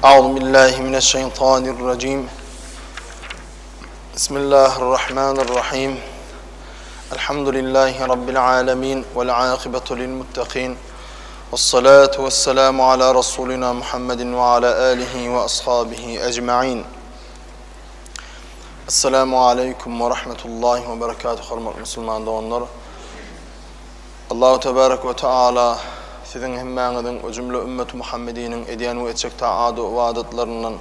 Euzu billahi mineşşeýtanirrajim. Bismillahirrahmanirrahim. Elhamdülillahi rabbil alamin vel akibetu lil muttaqin. Vessalatu vesselamu ala rasulina Muhammedin ve ala alihi ve ashabihi ecmaîn. Esselamu aleýkum we rahmetullahi we berekatuh hormatly musulman doganlar. Allahu tebarek we taala siziň hemmäňiziň we jümle ümmeti Muhammediniň edýän we etjek taat we ybadatlaryndan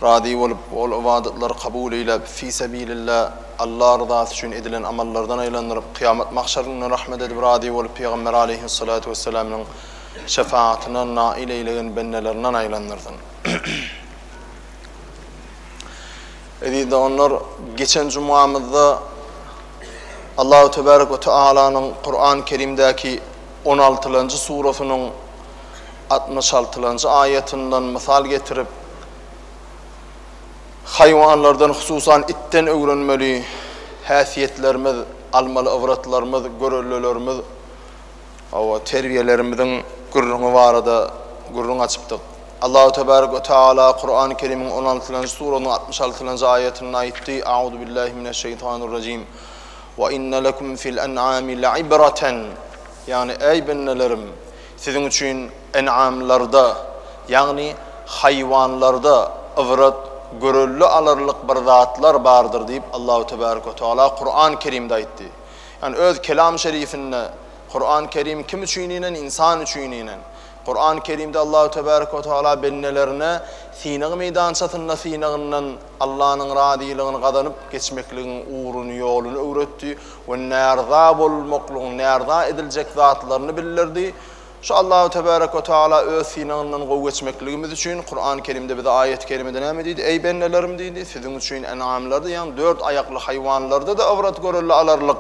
razy bolup, ol ybadatlary kabul eýläp, fi sebilillah, Alla ryzasy üçin edilen amallardan aýlandyryp, kyýamat mahşer gününe rahmet edip razy bolup Pygamber aleýhissalatu wesselamyň şefaatyna nail eýlegen bendelerinden aýlandyrsyn. Eziz doganlar, geçen jumamyzda Allahu tebarek we tealanyň Kuran Kerimdäki on altylanjy surasynyň 66-lanjy aýatyndan mysal getirip, haýwanlardan, hususan itden öwrenmeli häsiýetlerimiz, almaly ybratlarymyz, göreldelerimiz, Hawa, terbiýelerimiziň gürrüňi barada gürrüň açypdyk. Allahu tebarek we teala Kurany Kerimiň on altynjy surasynyň 66-njy aýatynda aýtdy, Auzu billahi mineşşeýtanirrajim. Wa inne lekum fil en'ami le'ibraten. Ýagny eý bendelerim, siziň üçin en'amlarda, ýagny haýwanlarda ybrat, görelde alarlyk bir zatlar bardyr diýip Allahu tebarek we teala Kurany Kerimde aýtdy. Ýagny öz Kelam Şerifinde Kuran Kerim kim üçin inen? Ynsan üçin inen. Kuran Kerimde Allahu tebarek we taala bendelerine synag meýdançasynda synagyndan Allanyň razylygyny gazanyp geçmekligiň ugruny, ýoluny öwretdi we närza bolmaklygyň, närza ediljek zatlaryny bildirdi. Şu Allahu tebarek we taala öz synagyndan gowy geçmekligimiz üçin Kuran Kerimde bize aýat-y kerimede näme diýdi? Eý bendelerim diýdi, siziň üçin en'amlarda ýagny dört aýakly haýwanlarda-da ybrat görelde alarlyk,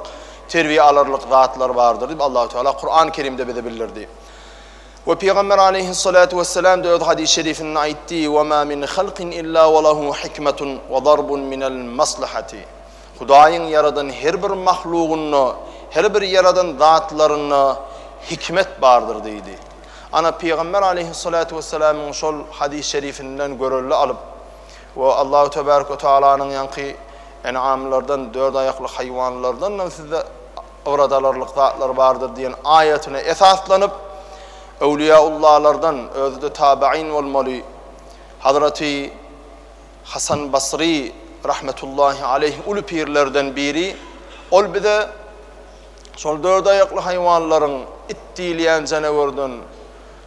terbiýe alarlyk zatlar bardyr diýip Allahu teala Kuran Kerimde bize bildirdi. We Pygamber aleýhissalatu wesselam-da öz hadys şerifinde aýtdy, Wa ma min halkin illa we lehu hikmetun we darbun minel maslahati. Hudaýyň ýaradan her bir mahlugynda, her bir ýaradan zatlarynda hikmet bardyr diýdi. Ana, Pygamber aleýhissalatu wessalamyň şol hadys şerifinden görelde alyp we Allahu tebarek we taalanyň ýaňky en'amlardan, dört aýakly haýwanlardanam sizde ybrat alarlyk zatlar bardyr diýen aýatyna esaslanyp, öwlüýaullalardan, özi-de tabein bolmaly, Hazraty Hasan Basry rahmetullahi aleýh uly pirlerden biri, ol bize şol dört aýakly haýwanlaryň it diýilýän janawerden,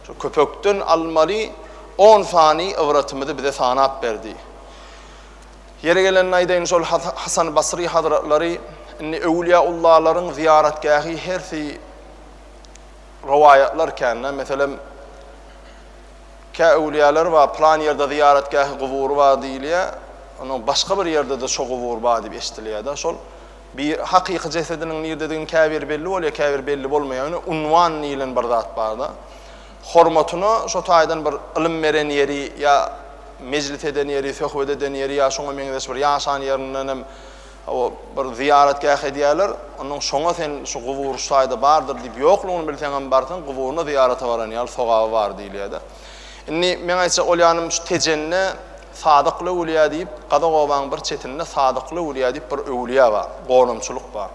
şu köpekden almaly on sany ybratymyzy bize sanap berdi. Ýeri gelende aýdaýyn, şol Hasan Basry hazratlary indi öwülýaullalaryň zyýaratgähi hersi rowaýatlar kän-de, meselem, Kä öwlüýäler bar, pylan ýerde zyýaratgähi gubury bar diýilýär, ondan başga bir ýerde-de şo gubur bar diýip eşidilýär-de. Şol bir hakyky jesediniň nirdedigini käbiri belli bolýar, käbiri belli bolmaýar. Ýöne unwan diýlen bir zat bar-da. Hormatyna şo taýdan bir ylym beren ýeri ýa mejlis eden ýeri, söhbet eden ýeri ýa şoňa meňzeş bir ýaşan ýerindenem Hawa, bir zyýaratgäh edýärler, onnoň şoňa sen şu gubur şu taýda bardyr diýip ýoklugyny bilseňem barsaň, guburyna zyýarata baran ýaly sogaby bar diýilýär-de. Indi meň aýtjak bolýanym şu Tejende Sadykly öwülýä diýip, gazak obaň bir çetinde Sadykly öwülýä diýip bir öwülýä bar, gonamçylyk bar.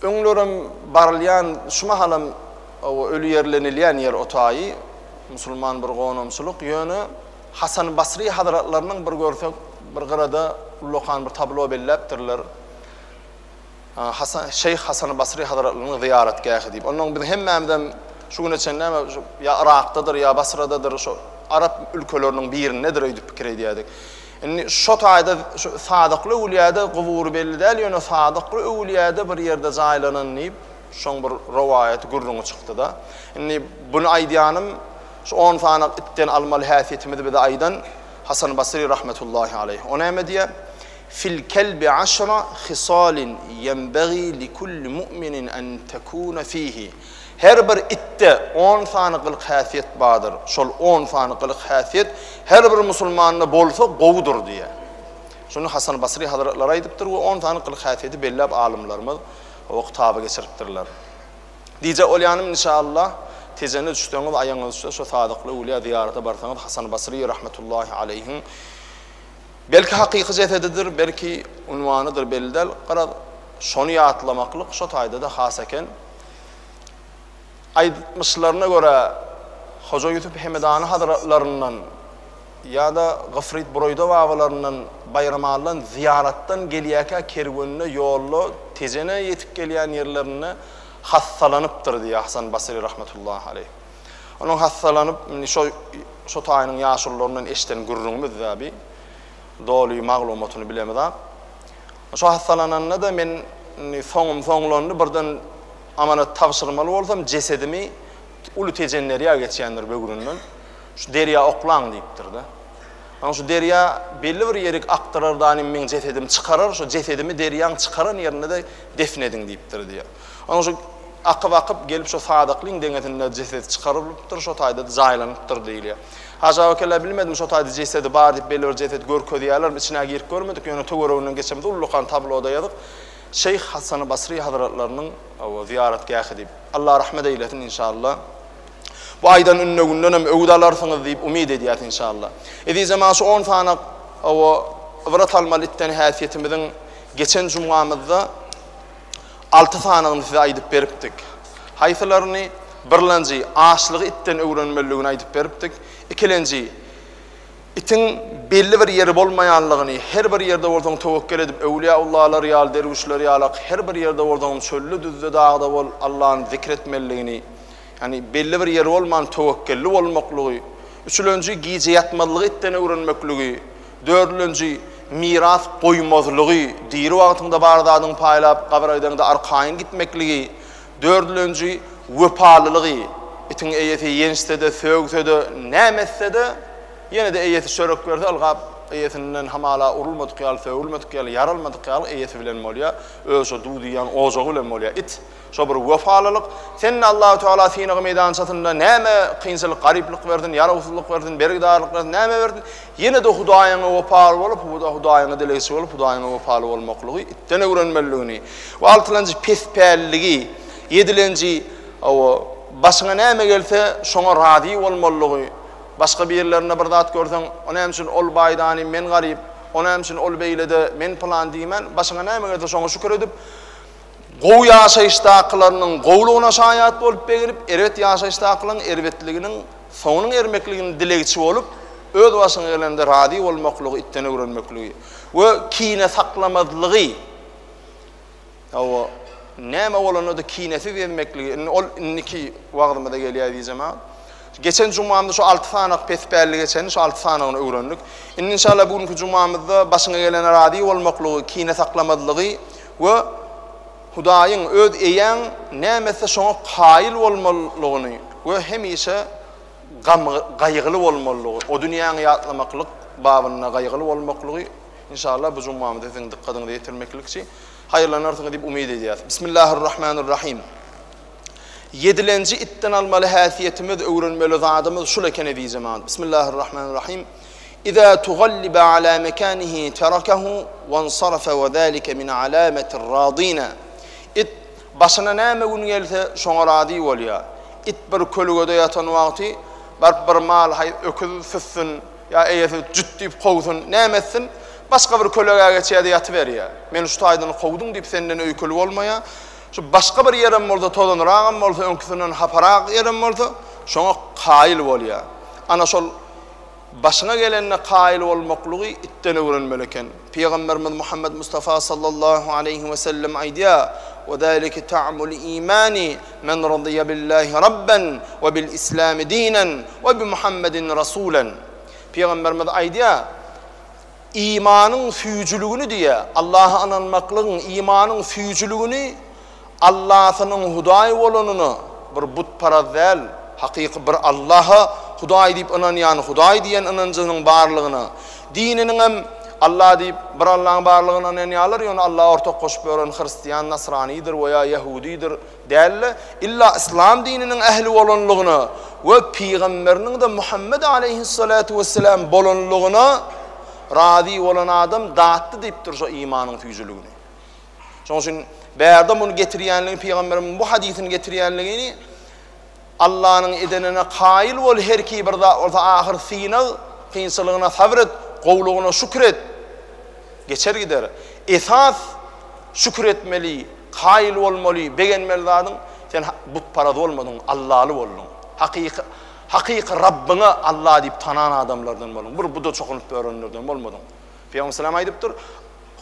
Öňlerem barylýan, şu mahalam öli ýerlenilýän ýer o taýy, musulman bir gonamçylyk, ýöne Hasan Basry hazratlarynyň bir görsek bir gyrada ullakan bir tablo belläpdirler. Hasan, Şeýh Hasan Basry hazratlarynyň zyýaratgähi diýip. Onnoň biz hemmämizem şu güne çenli näme şu ýa Yrakdadyr ýa Basradadyr şu arap ülkeleriniň birindedir öýdüp pikir edýärdik. Indi şo taýda şu Sadykly öwülýäde gubury belli däl, ýöne Sadykly öwülýäde bir ýerde jaýlanan diýip şoň bir rowaýaty gürrüňi çykdy-da. Indi buny aýdýanym Şu on sany itden almaly häsiýetimizi bize aýdan Hasan Basry rahmetullahi aleýh. O näme diýýär? Fil kelbi aşra hisalin ýenbegi likulli mu'minin en tekune fihi. Her bir itde on sany gylyk-häsiýet bardyr. Şol on sany gylyk-häsiýet her bir musulmanda bolsa gowudyr diýýär. Şuny Hasan Basry hazratlary aýdypdyr we on sany gylyk-häsiýeti belläp alymlarymyz o kitaba geçiripdirler. Diýjek bolýanym inşallah. Tejene düşseňiz, aýagyňyz düşse, şo Sadykly öwlüýä zyýarata barsaňyz, Hasan Basry rahmetullahi aleýhiň belki hakyky jesedidir, belki unwanydyr, belli däl, garaz, şony ýatlamaklyk şo taýda-da has eken. Aýtmyşlaryna görä, Hoja Ýusup Hemedany hazratlaryndan ýa-da Gyfryt Buraýda babalaryndan Baýramalydan zyýaratdan gelýärkä kerwenine ýolda Tejene ýetip gelýän ýerlerinde hassalanypdyr diýýär Hasan Basry rahmetullahi aleýh. Onuň hassalanyp, indi şo şo taýynyň ýaşulularyndan eşiden gürrüňimiz-dä bi. Doly maglumatyny bilemizak. Şo hassalananda-da men indi soňum soňlandy, birden Amanat tabşyrmaly bolsam, jesedimi uly Tejen derýa geçýändir böwründen. Şu derýa oklaň diýipdir-de. Onuň şu derýa belli bir ýerik akdyrar danym meň jesedimi çykarar, şu jesedimi derýaň çykaran ýerinde-de defn ediň diýipdir diýýär. Onuň şu akyp-akyp gelip şu Sadaklyň deňesinde jesedi çykarylypdyr, şo taýda-da jaýlanypdyr diýilýär. Hajy aga kellä bilmedim şo taýda jesedi bar diýip belli bir jeset görkezýärlermi, içine girip görmedik, ýöne töwereginden geçemizde ullakan tabloda ýazyk, Şeýh Hasany Basry hazratlarynyň zyýaratgähi diýip. Allah rahmet eýlesin inşallah. Bu aýdan ünnegünden hem öwüt alarsyňyz diýip umyt edýäs inşallah. Eziz jemagat şu on sany ybrat almaly itden häsiýetimiziň geçen jumgamyzda alty sanygyny size aýdyp beripdik. Haýsylaryny? Birlenji açlygy itden öwrenmeliligini aýdyp beripdik. Ikilenji Itiň belli bir ýeri bolmaýanlygyny, her bir ýerde bolsaň töwekgel edip, öwlüýäullalar ýaly, derwüşler ýalak, her bir ýerde bolsaňam çölde, düzde, dagda bol, Allany zikr etmeliligini, ýagny belli bir ýeri bolman töwekgelli bolmaklygy, üçülenji, gije ýatmazlygy itden öwrenmekligi, dördülenji, miras goýmazlygy, diri wagtyňda bar zadyňy paýlap, gabra gideňde arkaýyn gitmekligi, dördülenji, wepalylygy, itiň eýesi ýençse-de, sögse-de, näme etse-de, ýene-de eýesi çörek berse, ylgap eýesinden hamala urulmadyk ýaly, sögülmedik ýaly, ýaralmadyk ýaly eýesi bilen bolýar, öz şo duz iýen ojagy bilen bolýar. It, şo bir wepalylyk. Sen-de Allahu Teala synag meýdançasynda näme kynçylyk, garyplyk bersin, ýarawsyzlyk bersin, bergidarlyk bersin, näme bersin, ýene-de Hudaýyňa wepaly bolup, Hudaýyňa dilegçi bolup, Hudaýyňa wepaly bolmaklygy itden öwrenmeliligini we altylanjy pespälligi, ýedilenji, hawa, başyňa näme gelse, şoňa razy bolmalylygy, başga birilerinde bir zat görseň, o näme üçin ol baýdany, men garyp, o näme üçin ol beýlede, men pylan diýmän, başyňa näme gelse şoňa şükür edip, gowy ýaşaýyşdakylarynyň gowulygyna şaýat bolup begenip, erbet ýaşaýyşdakylaryň erbetliginiň soňunyň ermekligini dilegçi bolup, öz başyňa gelende razy bolmaklygy itden öwrenmekligi we kine saklamazlygy, hawa, näme bolanda-da kinesiz gezmekligi, indi ol indiki wagzymyza gelýär diýjemä. Geçen jumamyzda şu alty sanak pespällige çenli şu alty sanagyny öwrendik. Indi inşallah bu günki jumamyzda başyňa gelene razy bolmaklygy, kine saklamazlygy we Hudaýyň, öz Eýäň näme etse şoňa kaýyl bolmalygyny we hemişe gam gaýgyly bolmalygy, o dünýäňi ýatlamaklyk babynda gaýgyly bolmaklygy inşallah bu jumamyzda siziň dykgatyňyza ýetirmeklikçi haýyrlanarsyňyz diýip umyt edýäs. Bismillahirrahmanirrahim. Ýedilenji itden almaly häsiýetimiz, öwrenmeli zadymyz şul eken eziz jemagat. Bismillahirrahmanirrahim. Iza tugalliba ala mekanihi terakahu wansarafa we zalika min alamatir radina. It başyna näme gün gelse şoňa razy bolýar. It bir kölegede ýatan wagty baryp bir mal haý öküz süssün ýa eýesi jüt diýip kowsun, näme etsin, başga bir kölegä geçýär-de ýatyberýär. Meni şu taýdan kowduň diýip senden öýkeli bolmaýar. Şu başga bir ýerem bolsa, tozanyragam bolsa, öňküsinden haparak ýerem bolsa, şoňa kaýyl bolýar. Ana şol başyňa gelenine kaýyl bolmaklygy itden öwrenmeli eken. Pygamberimiz Muhammed Mustafa sallallahu aleýhi we sellem aýdýar, We zalike ta'mul imani men radiya billahi rabban we bil islami dinen we bi Muhammedin rasulan. Pygamberimiz aýdýar, Imanyň süýjüligini diýýär, Allaha ynanmaklygyň, imanyň süýjüligini Allasynyň Hudaý bolanyna, bir butparaz däl, hakyky bir Allaha Hudaý diýip ynanýan, Hudaý diýen ynanjynyň barlygyna, dininiňem Allah diýip, bir Allaň barlygyna ynanýarlar, ýöne Allaha ortak goşup ýören hristian, nasranydyr we ýa ýehudydyr, däl-de, illa yslam dininiň ähli bolanlygyna we pygamberiniň-de Muhammet aleýhissalatu wesselam bolanlygyna razy bolan adam datdy diýipdir şo imanyň süýjüligini. Şonuň üçin bärde muny getirýänligini, pygamberimiziň bu hadysyny getirýänligini. Allanyň edenine kaýyl bol, her ki bir zat bolsa ahyr synag, kynçylygyna sabyr et, gowulygyna şükür et. Geçer gider. Esas şükür etmeli, kaýyl bolmaly, begenmeli zadyň, sen butparaz bolmadyň, Allaly bolduň. Hakyky hakyky Rabbyňa Alla diýip tanan adamlardan bolduň. Bir buda çokunyp ýörenlerden bolmadyň. Pygamber salam aýdypdyr,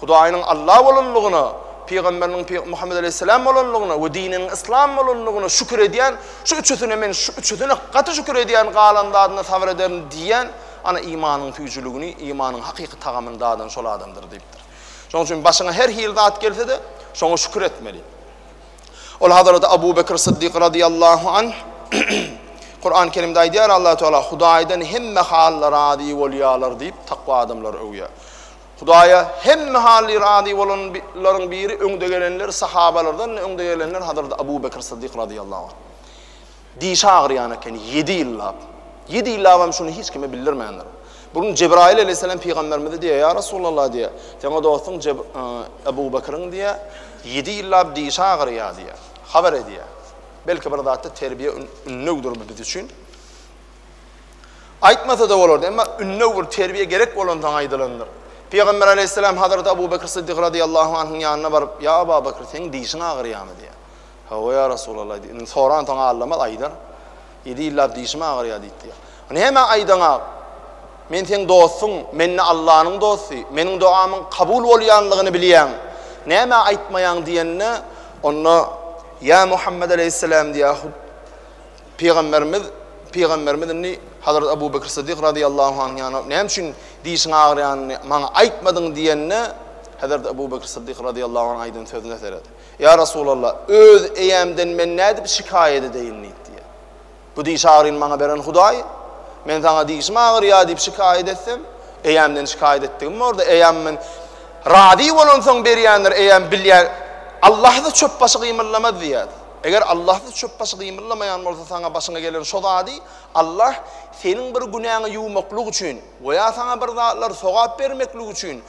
Hudaýynyň Alla bolanlygyna, pygamberiniň Muhammet aleýhissalam bolanlygyna we dininiň yslam bolanlygyna şükür edýän, şu üçüsine men şu üçüsine gaty şükür edýän, galan zadyna sabyr ederin diýýän, ana imanyň süýjüligini, imanyň hakyky tagamyny dadan şol adamdyr diýipdir. Şonuň üçin başyňa her hili zat gelse-de, şoňa şükür etmeli. Ol Hazreti Abu Bekr Syddyk radyýallahu anh Kur'an-ı Kerimde aýdýar Allah Teala Hudaýdan hemme halda razy bolýarlar diýip takwa adamlary öwýär. Hudaýa hemme hally razy bolanlaryň biri öňde gelenler sahabalardan öňde gelenler Hazreti Abu Bekr Syddyk radyýallahu anh. Dişi agyrýan eken ýedi ýyllap. Ýedi ýyllabam şuny hiç kime bildirmändir. Bir gün Jebraýyl aleýhissalam pygamberimize diýýär, Ýa Resulallah diýýär, seň o dostuň Jeb Ebu Bekriň diýýär, ýedi ýyllap dişi agyrýar diýýär. Habar edýär. Belki bir zatda terbiýe ündewdir bu biz üçin. Aýtmasa-da bolardy, emma ündew bir terbiýe gerek bolansoň aýdylandyr. Pygamber aleýhissalam Hazreti Abu Bekr Syddyk razyýallahu anhyň ýanyna baryp, Ýa Aba Bekr, seň dişiň agyrýarmy diýýär. Hawa, ýa Resulallah diýdi. Indi soransoň allamaz, aýdar. Ýedi ýyllap dişim agyrýar diýdi diýýär. Näme aýdaňa? Men seň dostuň, men-de Allanyň dosty. Meniň dogamyň kabul bolýanlygyny bilýäň. Näme aýtmaýaň diýende, onda Ýa Muhammet aleýhissalam diýýär, Pygamberimiz, pygamberimiz indi Hazrat Abu Bekr Sydyk razyýallahu anhyň ýanyna näme üçin dişiň agyrýanyny maňa aýtmadyň diýende, Hazrat Abu Bekr Sydyk razyýallahu anh aýdan sözüne seret. Ýa Resulallah, öz eýämden men nädip şikaýat edeýin diýip diýýär. Bu diş agyryny maňa beren Hudaý, men saňa dişim agyrýar diýip şikaýat etsem, eýämden şikaýat etdigim bordy. Eýäm men razy bolansoň berýändir, eýäm bilýär. Allahsyz çöp başy gymyllamaz diýýär. Eger Allahsyz çöp başy gymyldamaýan bolsa saňa başyňa gelen şo zady Allah seniň bir günäňi ýuwmaklyk üçin we ýa saňa bir zatlar sogap bermeklik üçin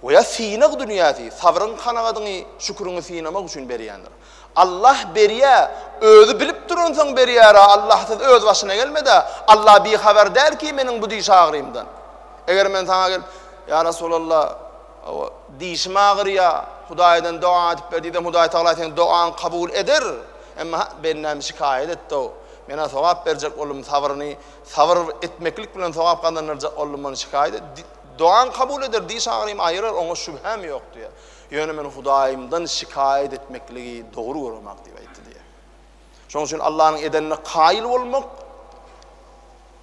we ýa synag dünýäsi sabryň kanagadyňy şüküriňi synamak üçin berýändir. Allah berýä özi bilip duransoň berýärä Allahsyz öz başyna gelmedä Allah bihabar däl ki meniň bu diş agyrymdan. Eger men saňa gelip ýa Resulallah Hawa, dişim agyrýar, Hudaýdan doga edip ber diýsem, Hudaý Tagala seň dogaňy kabul eder. Emma ha, bendäm şikaýat etdi-ow. Men-ä sogap berjek boldum, sabryny, sabyr etmeklik bilen sogap gazandyrjak boldum, ony şikaýat et. Dogaňy kabul eder, diş agyrymy aýyrar, oňa şübhäm ýok diýýär. Ýöne men Hudaýymdan şikaýat etmekligi dogry göremak diýip aýtdy diýýär. Şonuň üçin Allanyň edenine kaýyl bolmak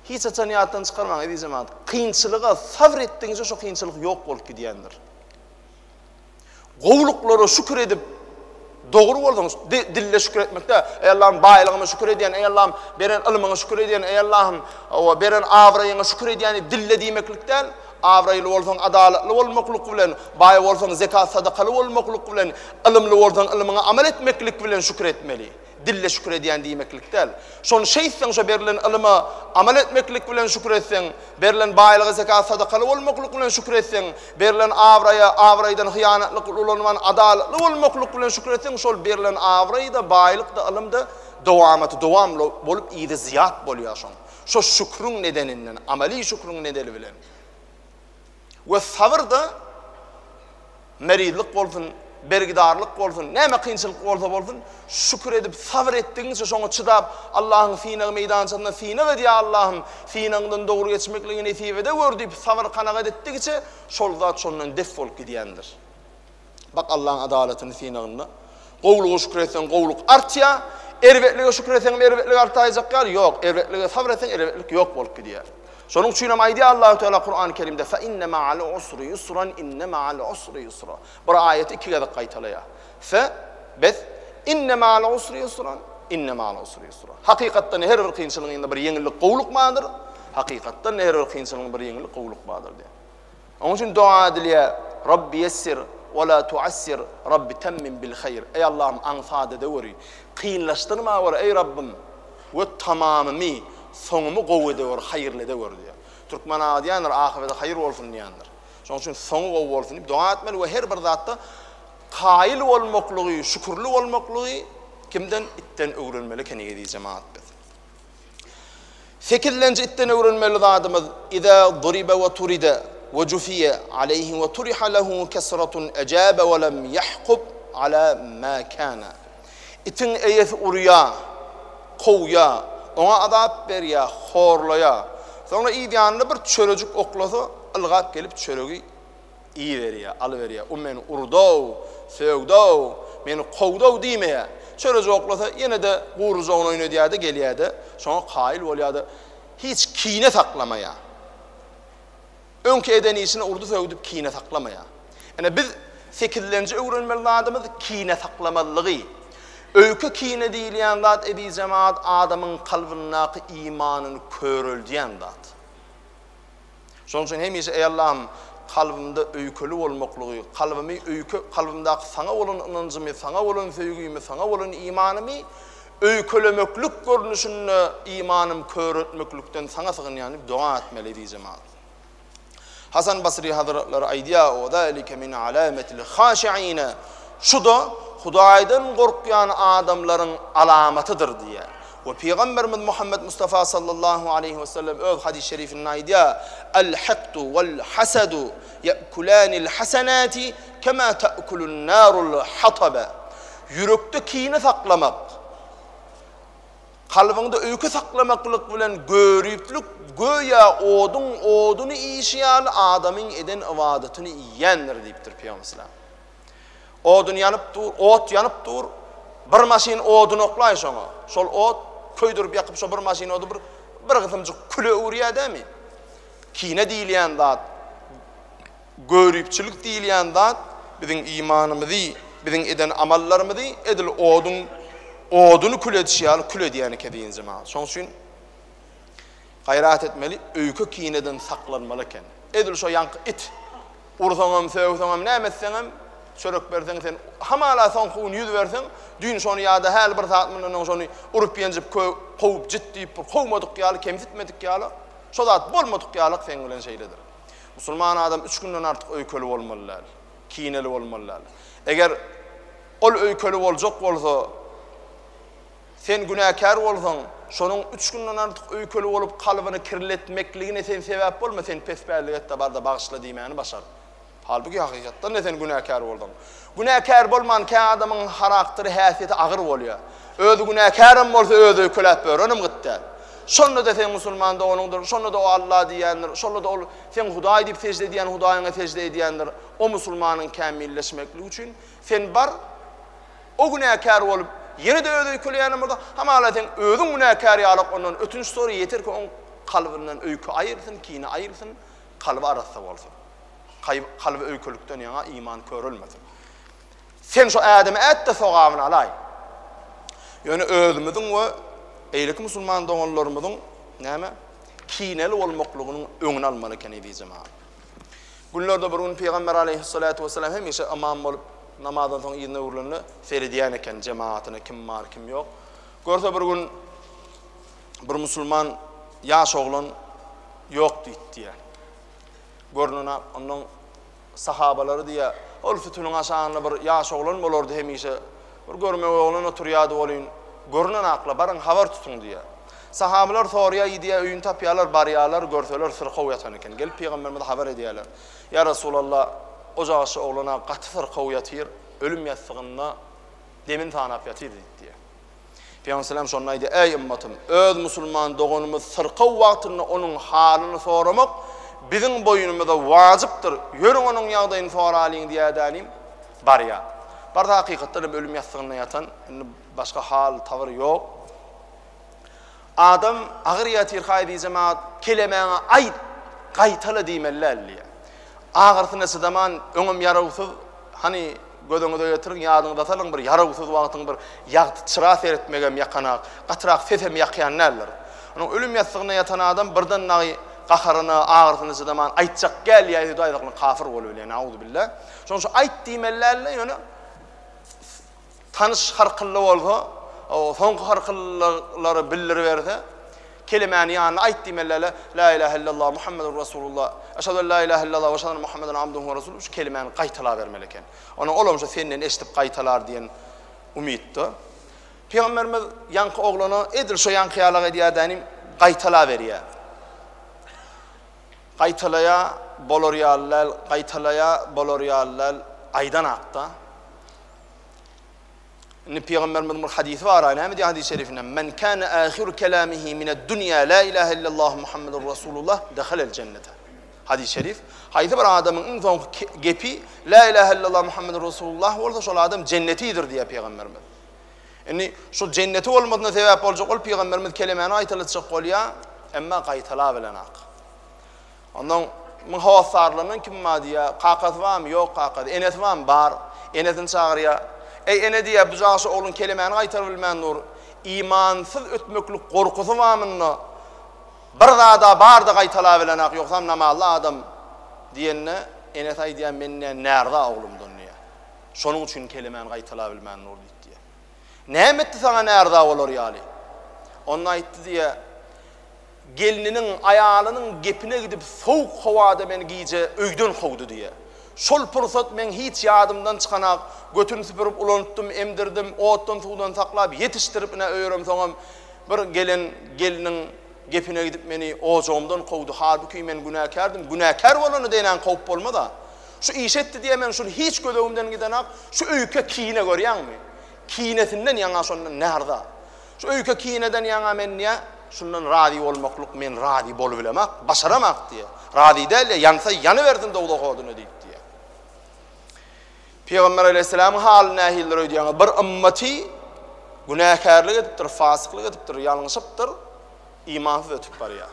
Hiç haçan ýatdan çykarmaň eziz jemagat, kynçylyga sabyr etdigiňçe şo kynçylyk ýok bolup gidýändir. Gowulyklara şükür edip dogry bolsaň, dilde şükür etmek däl. Eý Allahym baýlygyma şükür edýän, eý Allahym beren ylmyňa şükür edýän, eý Allahym hawa beren abraýyňa şükür edýän diýip dilde diýmeklik däl. Abraýly bolsaň adalatly bolmaklyk bilen, baý bolsaň zekat sadakaly bolmaklyk bilen, ylymly bolsaň ylmyňa amal etmeklik bilen şükür etmeli. Dilde şükür edýän diýmeklik däl. Şony şeýtseň şo berlen ylyma amal etmeklik bilen şükür etseň, berlen baýlyga zekat sadakaly bolmaklyk bilen şükür etseň, berlen abraýa abraýdan hyýanatlyk ulanman adalatly bolmaklyk bilen şükür etseň şol berlen abraý-da, baýlyk-da, ylym-da dowamaty dowamly bolup yzy zyýat bolýar şoň. Şo şükrüň nedeninden, amaly şükrüň nedeli bilen. We sabyr-da merizlik bolsun, bergidarlyk bolsun, näme kynçylyk bolsa bolsun, şükür edip sabyr etdigiňçe şoňa çydap, Allahyň synag meýdançasynda synag edýär Allahym, synagyňdan dogry geçmekligi nesip edewür diýip sabyr-kanagat etdigiçe şol zat şondan def bolup gidýändir. Bak Allaň adalatyny synagynda. Gowulyga şükür etseň gowulyk artýar, erbetlige şükür etseňem erbetlik artaýjak ýaly, ýok, erbetlige sabyr etseň erbetlik ýok bolup gidýär. Şonuň üçin hem aýdýar Allahu Teala Kurany Kerimde fe inne ma'al usri yusran inne ma'al usri yusra. Bir aýaty iki gezek gaýtalaýar. Fe bes inne ma'al usri yusran inne ma'al usri yusra. Hakykatdan her bir kynçylygyň ýanynda bir ýeňillik gowulyk bardyr. Hakykatdan her bir kynçylygyň bir ýeňillik gowulyk bardyr diýýär. Onuň üçin doga edilýär, Rabbi ýessir we la tuassir, Rabbi temmim bil haýr. Eý Allahym aňsat edeweri, kynlaşdyrmaweri eý Rabbym we tamamymy, soňumy gowy edeweri, haýyrly edeweri diýýär. Türkmen aga diýendir, ahybeti haýyr bolsun diýendir. Şonuň üçin soňy gowy bolsun diýip doga etmeli we her bir zatda kaýyl bolmaklygy, şükürli bolmaklygy kimden? Itden öwrenmeli ekeni eziz jemagat biz. Sekizlenji itden öwrenmeli zadymyz, Iza duribe we turide we jufiye aleyhi we turiha lehu kesratun ejabe we lem yahkub ala ma kana. Itiň eýesi urýa, kowýa, oňa azap berýä, horlaýa. Soňra yz ýanyna bir çörejik oklasa, ylgap gelip çöregi Iýiberýär, alyberýär. O meni urd-ow, sögd-ow, meni kowd-ow diýmeýär. Çörejik oklasa, ýene-de gurujagyny oýnadýar-da, gelýär-de, şoňa kaýyl bolýar-da, hiç kine saklamaýar. Öňki eden işine urdy-sögdüp kine saklamaýar. Ine, biz sekizlenji öwrenmeli zadymyz kine saklamazlygy. Öýke-kine diýilýän zat, eziz jemagat, adamyň kalbyndaky imanyny köreldýän zat. Şonuň üçin hemişe, Eý Allahym, kalbymda öýkeli bolmaklygy, kalbymy öýke, kalbymdaky Saňa bolan ynanjymy, Saňa bolan söýgimi, Saňa bolan imanymy öýkelemeklik görnüşinde imanym köretmeklikden Saňa sygynýan diýip doga etmeli eziz jemagat. Hasan Basry hazratlary aýdýar, Wa zalike min alametil haşiine, Şu-da Hudaýdan gorkýan adamlaryň alamatydyr diýýär. We Pygamberimiz Muhammet Mustafa sallallahu aleýhi we sellem öz hadys şerifinde aýdýar, El-hikdu wel-hasadu ýe'kulanil hasanati kema ta'kulun narul hataba. Ýürekde kine saklamak, kalbyňda öýke saklamaklyk bilen göriplik göýä oduň oduny iýişi ýaly adamyň eden ybadatyny iýýändir diýipdir Pygamber sallam. Odun ýanyp dur, ot ýanyp dur. Bir maşyn odun oklaý şoňa. Şol ot köýdürip ýakyp şo bir maşyn ody bir bir gysymjyk küle öwürýär dämi? Kine diýilýän zat, göripçilik diýilýän zat biziň imanymyzy, biziň eden amallarymyzy edil oduň oduny kül edişi ýaly kül edýän eken diýen jemagat. Şoň üçin Gaýrat etmeli, öýke-kineden saklanmaly eken. Edil şo ýaňky it. Ursaňam, sögseňem, näme etseňem, çörek berseň sen, hamala soňky gün ýüz berseň, düýn şony ýa-da häli bir sagat mundan öň şony urup-ýenjip, kowup, jit diýip bir kowmadyk ýaly, kemsitmedik ýaly, şo zat bolmadyk ýalak seň bilen şeýledir. Musulman adam üç günden artyk öýkeli bolmaly däl, kineli bolmaly däl. Eger ol öýkeli boljak bolsa, Sen günäkär bolsaň, şonuň üç günden artyk öýkeli bolup kalbyny kirletmekligine sen sebäp bolma, sen pespällik et-de bar-da bagyşla diýmäni başar. Halbuki hakykatdan-da sen günäkär bolsaň. Günäkär bolman kä adamyň haraktyry, häsiýeti agyr bolýar. Özi günäkärem bolsa özi öýkeläp ýörenem gyt däl. Şonda-da seň musulman doganyňdyr, şonda-da o Alla diýýändir, şonda-da ol seň Hudaý diýip sežde edýän Hudaýyňa sežde edýändir. O musulmanyň kämilleşmekligi üçin sen bar, O günäkär bolup, ýene-de özi öýkeleýänem bolsa, hamala seň özüň günäkär ýalak ondan ötünç sora, ýeter ki oň kalbyndan öýke aýrylsyn, kine aýrylsyn, kalby arassa bolsun. Kalby öýkelikden ýaňa iman körelmesin. Sen şo ädimi ät-de sogabyny alaý. Ýöne özümiziň we beýleki musulman doganlarymyzyň näme? Kineli bolmaklygynyň öňüni almaly eken eziz jemagat. Günlerde bir gün Pygamber aleýhissalatu wessalam hemişe ymam bolup, namazdan soň yzyna öwrülende seredýän eken jemagatyna kim bar, kim ýok. Görse bir gün bir musulman ýaş oglan ýok diýdi diýýär. Görnene ondan Sahabalary diýýär, Ol sütüniň aşagynda bir ýaş oglan bolardy hemişe. Bir görmegeý oglan oturýardy welin, görnen akla, baryň habar tutuň diýýär. Sahabalar soraýar, gidýär, öýüni tapýarlar, barýarlar, görseler syrkaw ýatan eken. Gelip pygamberimize habar edýärler. Ýa Resulallah, ojagçy oglan-a gaty syrkaw ýatyr, ölüm ýassygynda demini sanap ýatyr diýdi diýýär. Pygamber salam şonda aýdýar, Eý ymmatym, öz musulman doganymyz syrkaw wagtynda onuň halyny soramak biziň boýnumyza wajypdyr, ýörüň onuň ýagdaýyny soralyň diýädänim, barýar. Barsa hakykatdan hem ölüm ýassygynda ýatan, indi başga hal, tabyr ýok. Adam agyr ýatyrka eziz jemagat, kelemäňi aýt, gaýtala diýmeli däl diýýär. Agyrsyna çydaman, öňem ýarawsyz, hany, gözüňize getiriň, ýadyňyza salyň, bir ýarawsyz wagtyň bir ýagty çyra seretmegem ýakanak, gatyrak sesem ýakýan däldir. Onuň ölüm ýassygynda ýatan adam birden dagy gaharyna, agyrsyna çydaman, aýtjak gel ýa Hudaý saklasyn kafir bolubilýär, nauzubilla. Şonuň üçin aýt diýmeli däl-de, ýöne Tanyş harkylly bolsa, soňky harkyllylary bildiriberse, kelemäni ýanyna aýt diýmeli-le, La ilahe illallah, Muhammedur Rasulullah, Eşhedü en la ilahe illallah we eşhedü enne Muhammeden abduhu we rasuluhu şu kelemäni gaýtalabermeli eken. Ondan olam şu senden eşidip gaýtalar diýen umytda. Pygamberimiz ýaňky oglana edil şo ýaňky ýalak edýär dänim. Gaýtalaberýär. Gaýtalaýar, bolar ýaly däl, gaýtalaýar, bolar ýaly däl, aýdanakda. Indi pygamberimiziň bir hadysy bar, näme diýýär hadys şerifinde? Men kana ahiru kelamihi mined-dunýa la ilaha illallah Muhammedur Rasulullah dehalel jennete. Hadys şerif. Haýsy bir adamyň iň soňky gepi la ilaha illallah Muhammedur Rasulullah bolsa, şol adam jennetidir diýýär pygamberimiz. Indi şu jenneti bolmasyna sebäp boljak ol pygamberimiz kelemäni gaýtalatjak bolýar, emma gaýtalabilenak. Ondan muň hossarlaryndan kim bar diýýär, kakasy barmy? Ýok kakasy. Enesi barmy? Bar. Enesini çagyrýar. Eý ene diýýär, bu jaşy ogluň kelemäni gaýtaryp bilmän dur. Imansyz ötmeklik gorkusy bar munda. Bir zada bar-da gaýtalabilenak, ýogsam namazly adam diýende, enesi aýdýar, men diýýär, närza oglumdan diýýär. Şonuň üçin kelemäni gaýtalabilmän dur diýip diýýär. Näme etdi saňa närza bolar ýaly? Onda aýtdy diýýär, Gelniniň, aýalynyň gepine gidip sowuk howada meni gije öýden kowdy diýýär. Şol pursat meň hiç ýadymdan çykanak, götüni süpürip ulanypdym, emdirdim, otdan-suwdan saklap ýetişdirip ine öýeremsoňam bir gelen gelniň gepine gidip meni ojagymdan kowdy, halbuki men günäkärdim, günäkär bolanda-da enäňi kowup bolmaz-a. Şu işi etdi diýýär, men şuny hiç göz öňümden gidenak, şu öýke kine görýäňmi? Kinesinden ýaňa şondan närza. Şu öýke-kineden ýaňa men diýýär, şundan razy bolmaklyk men razy bolubilemak, başaramak diýýär. Razy däl diýýär, ýansa ýanybersin dowzah oduna diýip diýýär. Pygamber aleýhissalamyň haly nähilidir öýdýäňiz? Bir ymmaty günäkärlik edipdir, fasyklyk edipdir, ýalňyşypdyr, imansyz ötüp barýar.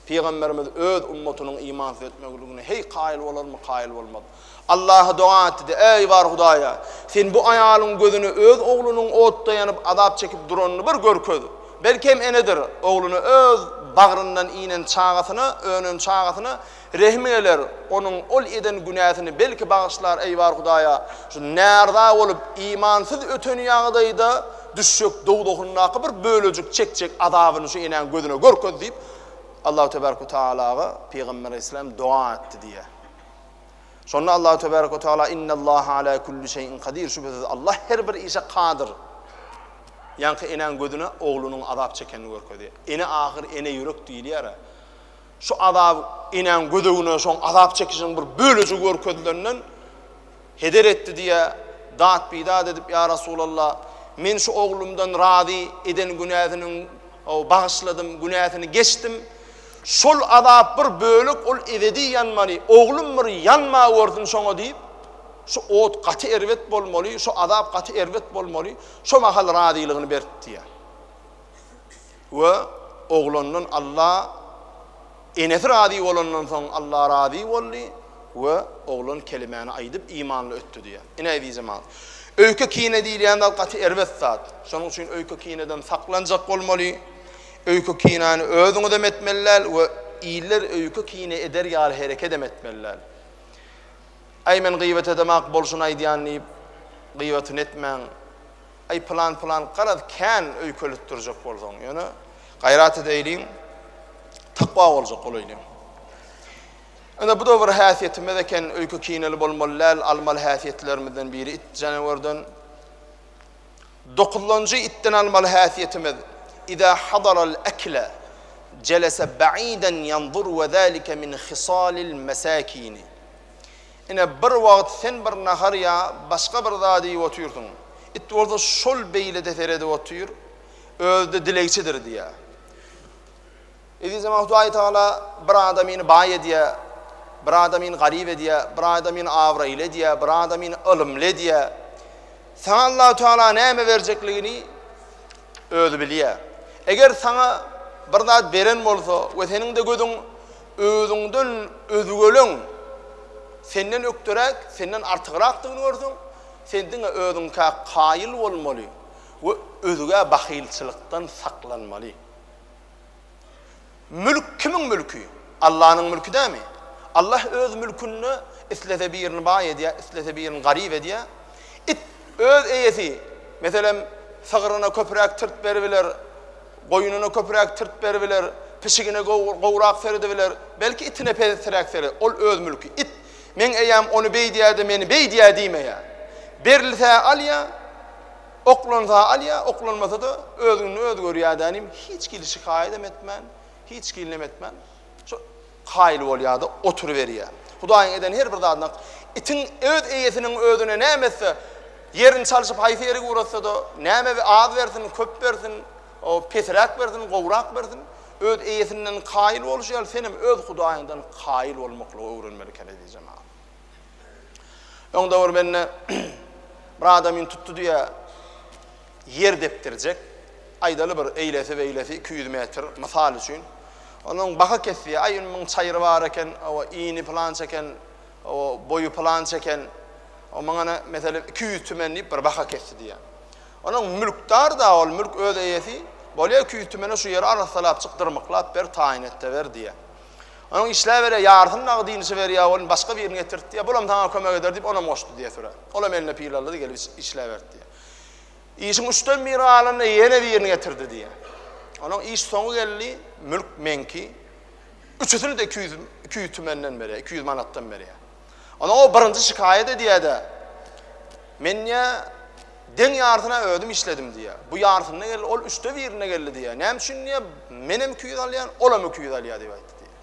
Pygamberimiz öz ummatynyň imansyz ötmekligine heý kaýyl bolarmy, kaýyl bolmaz. Allaha doga etdi-de, Eý, bar Hudaýa! Sen bu aýalyň gözüne öz oglunyň otda ýanyp azap çekip duranyny bir görkez. Belki hem enedir, ogluna öz bagryndan inen çagasyna, önen çagasyna rehimi geler, onuň ol eden günäsini belki bagyşlar, eý, bar Hudaýa! Şu närza bolup, imansyz öten ýagdaýda düşjek dowzahyndaky bir bölejik çekjek azabyny şu enäň gözüne görkez diýip, Allahu tebarek we taalaga Pygamber aleyhisselam doga etdi diýýär. Şonda Allahu tebarek we taala Innallaha ala kulli şeýin kadir şübhesiz Allah her bir işe kadyr. Ýaňky enäň gözüne oglunyň azap çekenini görkezýär. Ene ahyr ene ýürek diýilýär. Şu azap enäň gözegine şoň azap çekişiniň bir bölejigi görkezilenden Heder etdi diýýär, dat-bidat edip, Ýa Resulallah, men şu oglumdan razy, eden günäsiniň bagyşladym, günäsini geçdim. Şol azap bir bölek ol ebedi ýanmaly, oglum bir ýanma görsün şoňa diýip, şu ot gaty erbet bolmaly, şu azap gaty erbet bolmaly, şo mahal razylygyny berip diýýär. We oglandan Alla Enesi razy bolandan soň Alla razy boldy we oglan kelimäni aýdyp imanly ötdi diýýär. Ine eziz jemagat. Öýke kine diýilýän zat gaty erbet zat. Şonuň üçin öýke kineden saklanjak bolmaly. Öýke kinäni özüňizem etmeli däl we iller öýke kine eder ýaly herekedem etmeli däl. Aý men gyýbat edemak bolşuny aýdýan diýip gyýbatyny etmäň. Aý pylan pylan garaz kän öýkeletdirjek bolsaň ýöne gaýrat edeýliň takwa boljak bolaýlyň. Ine bu-da bir häsiýetimiz eken öýke kineli bolmaly däl almaly häsiýetlerimizden biri it janawerden. Dokuzlanjy itden almaly häsiýetimiz Iza hadaral ekle jelese ba'iden ýanzur we zalike min hisalil mesakini. Ine, bir wagt sen bir nahar ýa başga bir zat iýip otyrsyň. It bolsa şol beýlede seredip otyr, özi-de dilegçidir diýýär. Ezizim, Hudaý Tagala bir adamyny baý edýär, bir adamyny garyp edýär, bir adamyny abraýly edýär, bir adamyny ylymly edýär. Saňa Allahu Tagala näme berjekligini özi bilýär. Eger saňa bir zat beren bolsa we seniň-de gözüň özüňden özgeleň senden ökderäk, senden artygrakdygyny görseň, sen diňe özüňkä kaýyl bolmaly we özgä bahylçylykdan saklanmaly. Mülk kimiň mülki? Allanyň mülki dälmi? Allah öz mülkünde islese birini baý edýär, islese birini garyp edýär. It öz eýesi, meselem, sygryna köpräk tirt beribiler, Goýnuna köpräk tirt beribiler, pişigine gowrak seredibiler, belki itine pesräk sere, ol öz mülki. It, meň eýäm ony beýdýä-de meni beýdýä diýmeýä. Berilsä alýa, oklansa alýa, oklanmasa-da öz gününi özi görýä dänim, hiç hili şikaýadam etmän. Hiç hili neme etmän, şo kaýyl bolýar-da, oturyberýär. Hudaýyň eden her bir zadyna itiň öz eýesiniň özüne näme etse, ýerini çalşyp haýsy ýere ugratsa-da, näme az bersin, köp bersin, pesräk bersin, gowrak bersin, öz eýesinden kaýyl bolşy ýaly, senem öz Hudaýyňdan kaýyl bolmaklygy öwrenmeli eken, eziz jemagat. Öňde bir bende bir adamyny tutdy diýýär, ýer depdirjek, aýdaly bir eýlesi-beýlesi 200 metr, mysal üçin. Onuň baha kesdi, aý indi muň çaýry bar eken, owa ini pylança eken, owa boýy pylança eken, o muňa meselem 200 tümen diýip bir baha kesdi diýýär. Onuň mülkdar-da ol, mülk öz eýesi, bolýa 200 tümene şu ýeri arassalap çyk, dyrmyklap ber, taýyn et-de ber diýýär. Onuň işläberýär, ýarysyny dagy dynyşyberýär, ol başga birini getirtdi diýýär, bulam saňa kömek eder diýip, onam goşdy diýýär sürä. Olam eline pil aldy-da, gelip işläberdi diýýär. Işiň üçden biri galanda ýene birini getirdi diýýär. Onuň iş soňy geldi, mülk meňki. Üçüsini-de 200, 200 tümenden berýär, 200 manatdan berýär. Onuň o birinji şikaýat edýär-de, Men diýýär, deň ýarsyna özüm işledim diýýär. Bu ýarsyna geldi, ol üçde birine geldi diýýär. Näme üçin diýýär, menem 200 alýan, olam 200 alýar diýip aýtdy diýýär.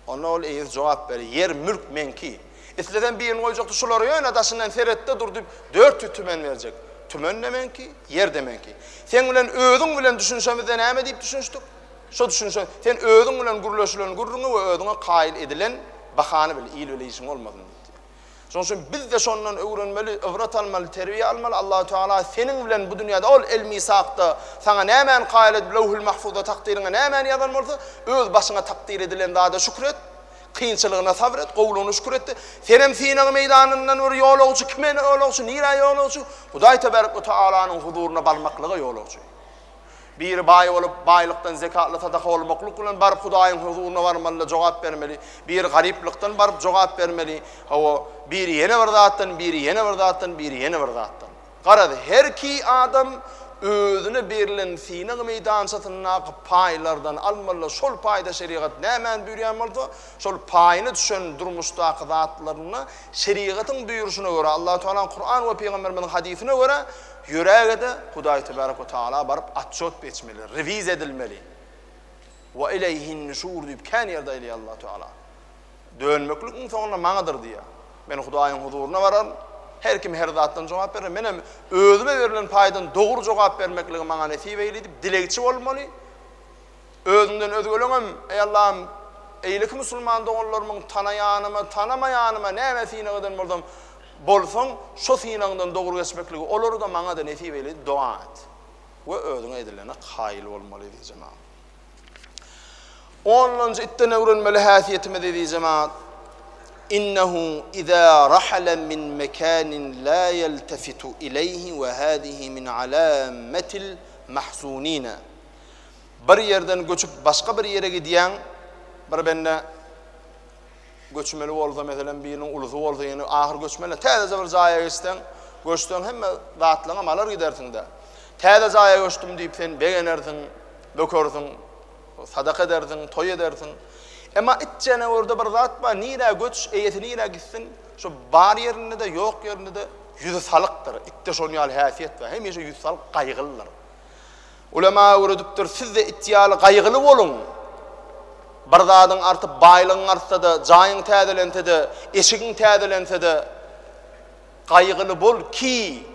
Onda ol eýesi jogap berýär, ýer, mülk meňki. Islesem birini goýjakdy, şulara ýöne daşyndan seretde dur diýip, 400 tümen berjek. Tümen-de meňki, ýer-de meňki. Seň bilen özüň bilen düşünişemizde näme diýip düşünişdik? Şo düşünişen, sen özüň bilen gürleşilen gürrüňi we özüňe kaýyl edilen bahany bil, il bile işiň bolmasyn diýdi. Şonuň üçin biz-de şondan öwrenmeli, ybrat almaly, terbiýe almaly. Allahu Teala seniň bilen bu dünýäde ol el-misakda saňa nämäni kaýyl edip, lewhül mahfuzda takdyryňa nämäni ýazan bolsa, öz başyňa takdyr edilen zada şükür et, kynçylygyna sabyr et, gowulygyna şükür et-de, senem synag meýdanyndan bir ýolagçy, kime ýolagçy, nirä ýolagçy? Hudaý tebarek we tealanyň huzuryna barmaklyga ýolagçy. Biri baý bolup, baýlykdan zekatly sadaka bolmaklyk bilen baryp Hudaýyň huzuryna barmaly-da jogap bermeli. Biri garyplykdan baryp jogap bermeli. Hawa, biri ýene bir zatdan, biri ýene bir zatdan, biri ýene bir zatdan. Garaz, herki adam özüne berlen synag meýdançasyndaky paýlardan almaly-da, şol paýda şerigat nämäni buýurýan bolsa, şol paýyna düşen durmuşdaky zatlaryny şerigatyň buýruşyna görä, Allahu Tagalanyň Kuran we Pygamberimiziň hadysyna görä Ýöräge-de Hudaý tebarek we taala baryp atçot geçmeli, rewiziýa edilmeli. Wa ileýhin nuşur diýip kän ýerde aýdýar Allah Teala. Dönmeklik iň soňunda maňadyr diýýär. Men Hudaýyň huzuryna bararyn, her kim her zatdan jogap berer. Menem özüme berlen paýdan dogry jogap bermekligi maňa nesip eýle diýip dilegçi bolmaly. Özüňden özgeleňem, Eý Allahym, eýleki musulman doganlarymyň tanaýanyma, tanamaýanyma näme synag eden bolsam, bolsaň, şo synagyňdan dogry geçmekligi olara-da, maňa-da nesip eýle diýip doga et. We özüňe edilene kaýyl bolmaly eziz jemagat. Onlanjy itden öwrenmeli häsiýetimiz eziz jemagat, Innehu iza rahala min mekanin la ýeltefitu ileýhi we hazihi min alametil mahzunina. Bir ýerden göçüp başga bir ýere gidýäň, bir bende göçmeli bolsa, meselem, biriniň ulusy bolsa, ýene ahyr göçmeli. Täzeje bir jaýa geçseň, göçseň hemme zatlaryňam alar gidersiň-dä. Täze jaýa göçdüm diýip sen begenersiň, bökersiň, sadaka edersiň, toý edersiň. Emma it janawerde bir zat bar, nirä göç, eýesi nirä gitsin, şo bar ýerinde-de, ýok ýerinde-de ýüzi salykdyr. Itde şonuň ýaly häsiýet bar, hemişe ýüzi salyk gaýgylydyr. Ulema öwredipdir, siz-de it ýaly gaýgyly boluň. Bir zadyň artyp, baýlygyň artsa-da, jaýyň täzelense-de, eşigiň täzelense-de, gaýgyly bol ki,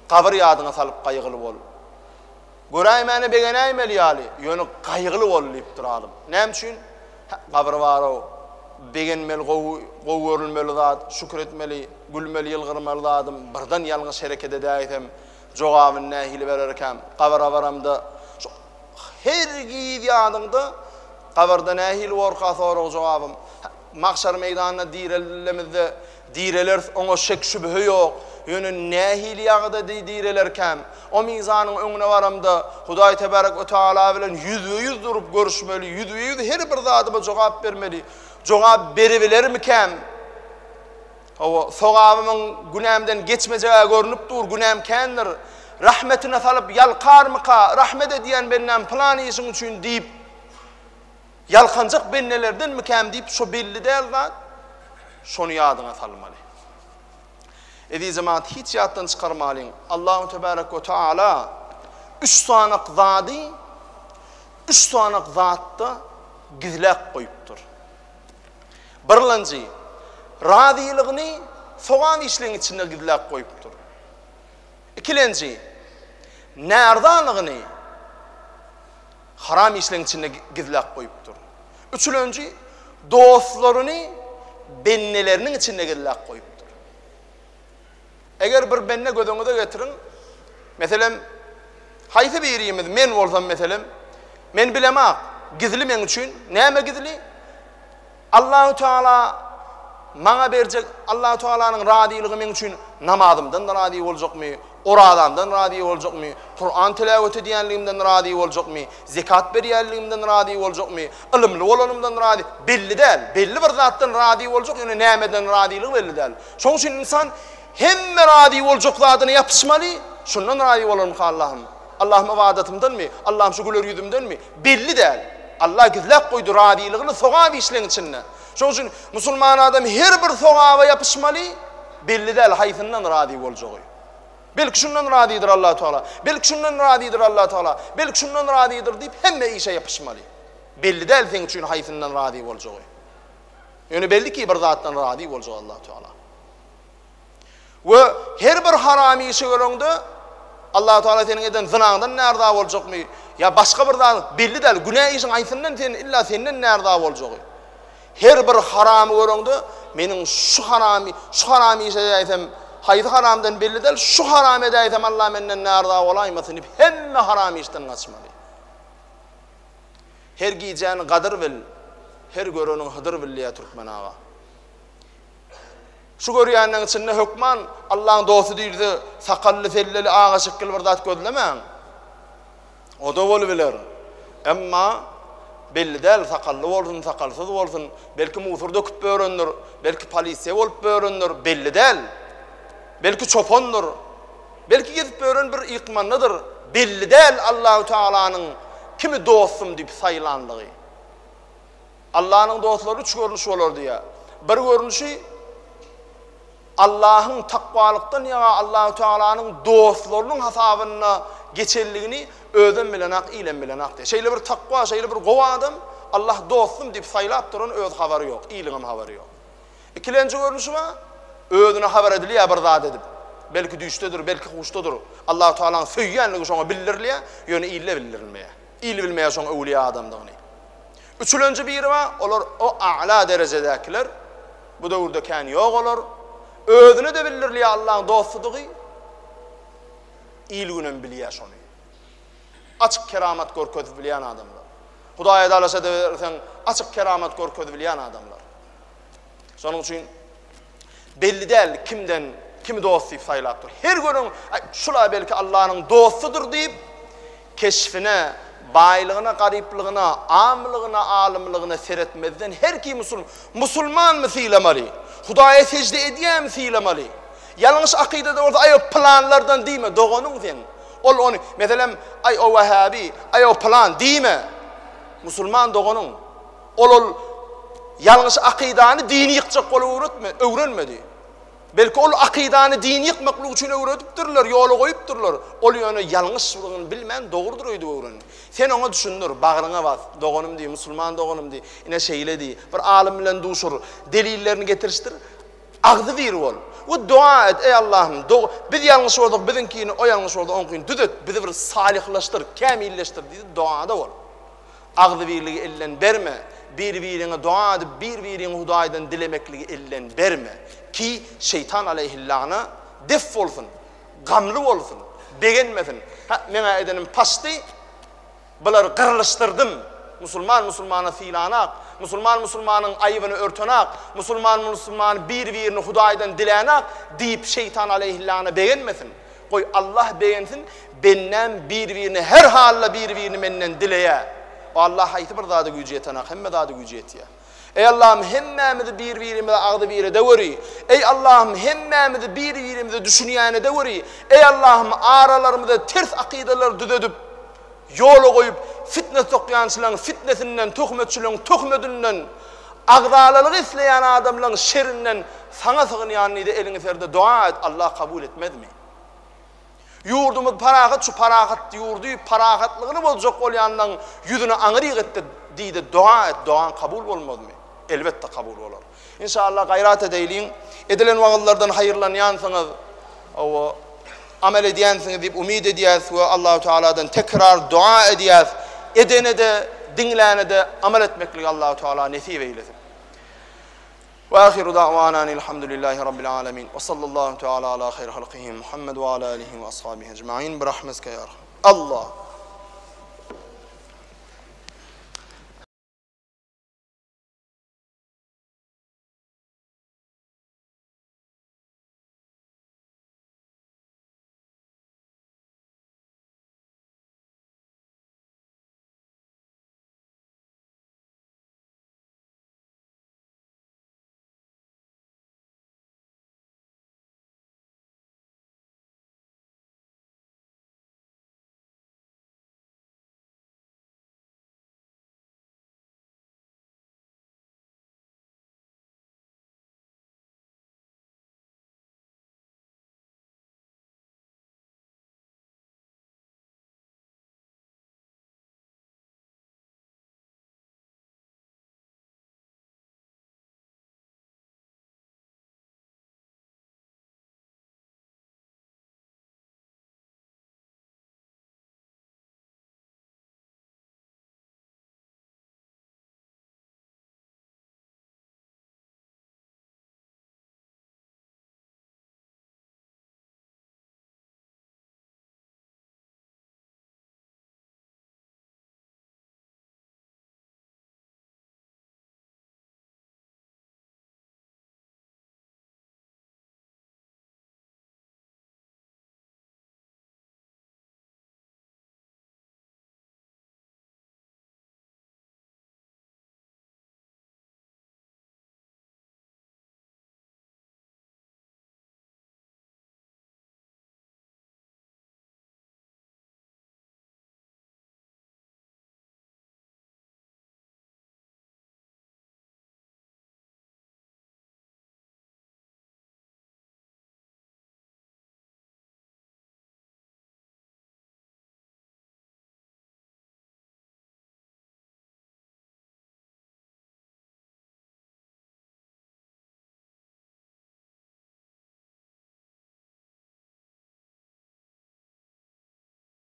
gabyr ýadyňa salyp gaýgyly bol. Göräýmäne begenäýmeli ýaly, ýöne gaýgyly bol diýipdir alym. Näme üçin? Hä, gabyr bar-ow, begenmeli, gowy, gowy görülmeli zat, şükür etmeli, gülmeli, ýylgyrmaly zadym, birden ýalňyş hereket edäýsem, Jogabyny nähili bererkäm? Gabara baramda, şu hergiz ýadyňda gabyrda nähili borka sorag-jogabym? Magşar meýdanynda direldilemizde direleris, oňa şek-şübhe ýok. Ýöne nähili ýagdaýda direlerkäm? O mizanyň öňüne baramda, Hudaý tebarek we taala bilen ýüzbe-ýüz durup görüşmeli, ýüzbe-ýüz her bir zadyma jogap bermeli. Jogap beribilermikäm? Hawa, sogabymyň günämden geçmejegi görnüp dur, günäm kändir. Rahmetine salyp ýalkarmyka, rahmet edýän bendäm pylan işiň üçin diýip, ýalkanjak bendelerdenmikäm diýip, şo belli däl zat, şony ýadyňa salmaly. Eziz jemagat, hiç ýatdan çykarmalyň, Allahu tebarek we taala üç sanak zady. Üç sanak zatda gizläp goýupdyr. Birlenji, razylygyny sogap işleň içinde gizläp goýupdyr. Ikilenji, närzalygyny haram işleň içinde gizläp goýupdyr. Üçülenji, dostlaryny bendeleriniň içinde gizläp goýupdyr. Eger bir bende gözüňize getiriň, meselem, haýsy birimiz, men bolsam meselem, men bilemak, gizli meň üçin, näme gizli? Allahu Teala maňa berjek, Allahu Tealanyň razylygy meň üçin namazymdan razy boljakmy, orazamdan razy boljakmy, Kuran tilawet edýänligimden razy boljakmy, zekat berýänligimden razy boljakmy, ylymly bolanymdan razy, belli däl. Belli bir zatdan razy boljak, ýöne nämeden razylygy belli däl. Şonuň üçin ynsan hemme razy boljak zadyna ýapyşmaly, şundan razy bolarmyka Allahym? Allahym ybadatymdanmy? Allahym şu güler ýüzümdenmi? Belli däl. Allah gizläp goýdy razylygyny sogap işleň içinde. Şonuň üçin musulman adam her bir sogaba ýapyşmaly, belli däl haýsyndan razy boljagy. Belki şundan razydyr Allah Tagala, belki şundan razydyr Allah Tagala, belki şundan razydyr diýip hemme işe ýapyşmaly. Belli däl seň üçin haýsyndan razy boljagy. Ýöne belli ki bir zatdan razy boljak Allah Tagala. We her bir haram işi göreňde Allah Tagala seniň eden zynaňdan närza boljakmy ýa başga bir zat belli däl günä işiň haýsyndan sen illa senden närza boljagy. Her bir haramy göreňde meniň şu haramy şu haram iş edäýsem haýsy haramdan belli däl şu haram edäýsem Allah menden närza bolaýmasyn diýip hemme haram işden gaçmaly. Her gijäni gadyr bil, her göreniň Hydyr bil diýýär türkmen aga. Şu görýänleň içinde hökman Allaň dosty diýilse sakally selleli aga şekil bir zat gözlemäň. O-da bolubiler. Emma belli däl sakally bolsun sakalsyz bolsun belki musur döküp börendir, belki polisiýa bolup börendir belli däl. Belki çopandyr. Belki gezip bören bir ykmandadyr. Belli däl Allahu Tagalanyň kimi dostum diýip saýlanlygy. Allanyň dostlary üç görnüş bolar diýýär. Bir görnüşi Allahyň takwalykdan ýaňa Allahu Tagalanyň dostlarynyň hasabynda geçenligini özem bilenak, ilem bilenak diýýär. Şeýle bir takwa, şeýle bir gowy adam Allah dostum diýip saýlap duran öz habary ýok, iliňem habary ýok. Ikilenji görnüşi bar, özüne habar edilýär bir zat edip. Belki düýşdedir, belki huşdadyr. Allahu Tagalanyň söýýänligi şoňa bildirilýär, ýöne ile bildirilmeýär. Il bilmeýär şoň öwlüýä adamdygyny. Üçülenji biri bar, olar o a'la derejedäkiler. Bu döwürde kän ýok olar. Özüne-de bildirilýär Allaň dostudygy. Il-günem bilýär şony. Açyk keramat görkezip bilýän adamlar. Hudaýa dalaş edeberseň, açyk keramat görkezip bilýän adamlar. Şonuň üçin belli däl kimden kimi dost diýip saýlapdyr. Her gören şula belki Allanyň dostudyr diýip keşfine, baýlygyna, garyplygyna, amlygyna, alymlygyna seretmezden her kim musul musulmanmy sylamaly? Hudaýa sežde edýärmi sylamaly? Ýalňyş akydada bolsa aý o pylanlardan diýme, doganyň seň. Ol ony meselem aý o wähäbi, aý o pylan diýme. Musulman doganyň. Ol ol ýalňyş akydany dini ýykjak bolup öwretme, öwrenmedi. Belki ol akydany dini ýykmaklyk üçin öwredipdirler, ýola goýupdyrlar. Ol ýöne ýalňyşlygyny bilmän dogrudyr öýdüp öwrendi. Sen oňa düşündir, bagryňa bas, doganym diý, musulman doganym diý, ine şeýle diý, bir alym bilen duşur, delillerini getirişdir, agzybir bol. We doga et, eý Allahym, dog, biz ýalňyş bolsak biziňkini, o ýalňyş bolsa oňkyny düzet, bizi bir salyhlaşdyr, kämilleşdir diý, dogada bol. Agzybirligi elden berme, bir-biriňe doga edip, bir-biriňi Hudaýdan dilemekligi elden berme. Ki, şeýtan aleýhillana def bolsun, gamly bolsun, begenmesin. Hä, meň-ä edenim paşdy, bulary gyrlyşdyrdym. Musulman musulmana sylanak, musulman musulmanyň aýybyny örtenak, musulman musulmany bir-birini Hudaýdan dilänak diýip şeýtan aleýhillana begenmesin. Goý Allah begensin, bendäm bir-birini her halda bir-birini menden dileýär. O Allah haýsy bir zada güýji ýetenak, hemme zada güýji ýetýär. Eý Allahym hemmämizi bir-birimize agzybir edeweri. Eý Allahym hemmämizi bir-birimize düşünýän edeweri. Eý Allahym aralarymyza ters akydalary düzedip, ýola goýup, fitne sokýançylaryň fitnesinden, töhmetçileriň töhmedinden, agzalalygy isleýän adamlaryň şerinden Saňa sygynýan diýdi, eliňi serde doga et, Allah kabul etmezmi? Ýurdumyz parahat şu parahat ýurdy parahatlygyny bozjak bolýanlaň ýüzüni aňryk etde diýde doga et dogaň kabul bolmazmy? Elbetde kabul bolar. Inşallah gaýrat edeýliň. Edilen wagyzlardan haýyrlanýansyňyz. Hawa amel edýänsiňiz diýip umyt edýäs we Allahu Tealadan tekrar doga edýäs. Edene-de diňläne-de amal etmekligi Allahu Teala nesip eýlesin. Ve ahiru da'wana enilhamdülillahi rabbil alemin. Ve sallallahu teala ala hayr halkihi Muhammed ve ala alihi ve ashabihi ecmaîn. Bi rahmetike ya Allah.